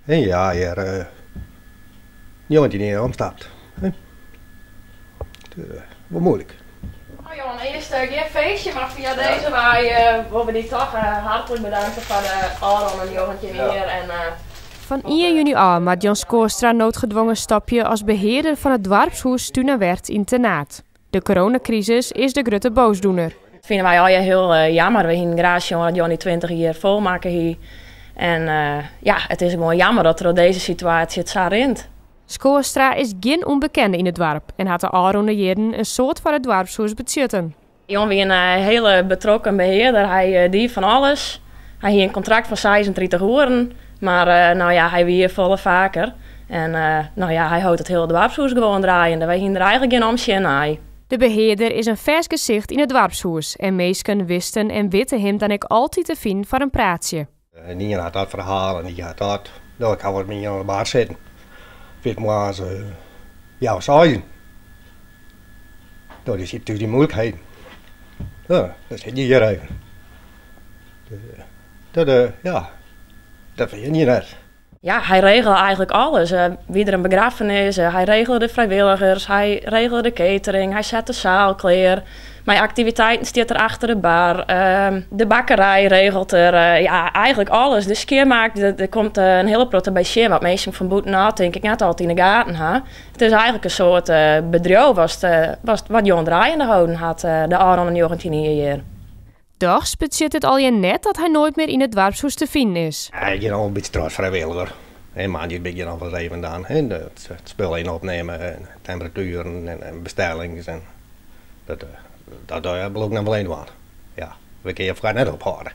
En ja, hjir 19 jier omstapt. Wol muoilik. No Johan, earst gjin feestje, mar fia dizze wei wolle we dy toch hartlik bedanke foar de ôfrûne 19 jier. En, Fan 1 juny ôf moat Jan Schoorstra noodgedwongen stopje as behearder fan it doarpshûs Tunawert yn Ternaard. De coronakrisis is de grutte boosdoener. Dat fine wy allegear hiel jammer. We hiene graach sjoen dat Jan dy 20 jier folmakke hie. En ja, it is gewoan jammer dat troch dizze situaasje it sa rint. Schoorstra is gjin ûnbekende yn it doarp en hat de ôfrûne jierren in soad foar it doarpshûs betsjutten. Jan wie in hiele betrokken behearder. Hy die fan alles. Hy hie in kontrakt fan 36 oeren, mar no ja, hy wie folle faker. En no ja, hy hold it hiele doarpshûs gewoan draaiende. Wy hiene der eigentlik gjin omsjen nei. De behearder is in farsk gesicht yn it doarpshûs en minsken wisten en witte him dan ek altyd te finen foar in praatsje. En ien hat dat ferhaal en dy hat dat. No, ik ha wat mei ien oan de bar sitten. Wit moarns healwei seizen. No, dy sit thús yn moeilikheden. No, dan sit je hjir even. Dat, ja, dat ferjit je net. Ja, hy regele eigentlik alles. Wie der in begraffenis, hy regele de frijwilligers, hy regele de catering, hy set de saal klear. Mei aktiviteiten stiet er achter de bar. De bakkerij regelt er. Ja, eigentlik alles. De skjinmaak, der komt in hiele protte by sjen wat minsken fan bûtenôf tink ik net altyd yn de gaten ha. It is eigentlik in soart bedriuw wat Jan draaiende holden hat de ôfrûne 19 jier hjir. Dochs betsjut it allegear net dat hy noait mear yn it doarpshûs te finen is. Ik gean al in bytsje troch as frijwilliger. En moandei bin ik noch wolris even dan. It spul even opnimme en temperatueren en bestellings. En dat bliuw ik noch wol even dwaan. Ja, we kinne je foar net ophâlde.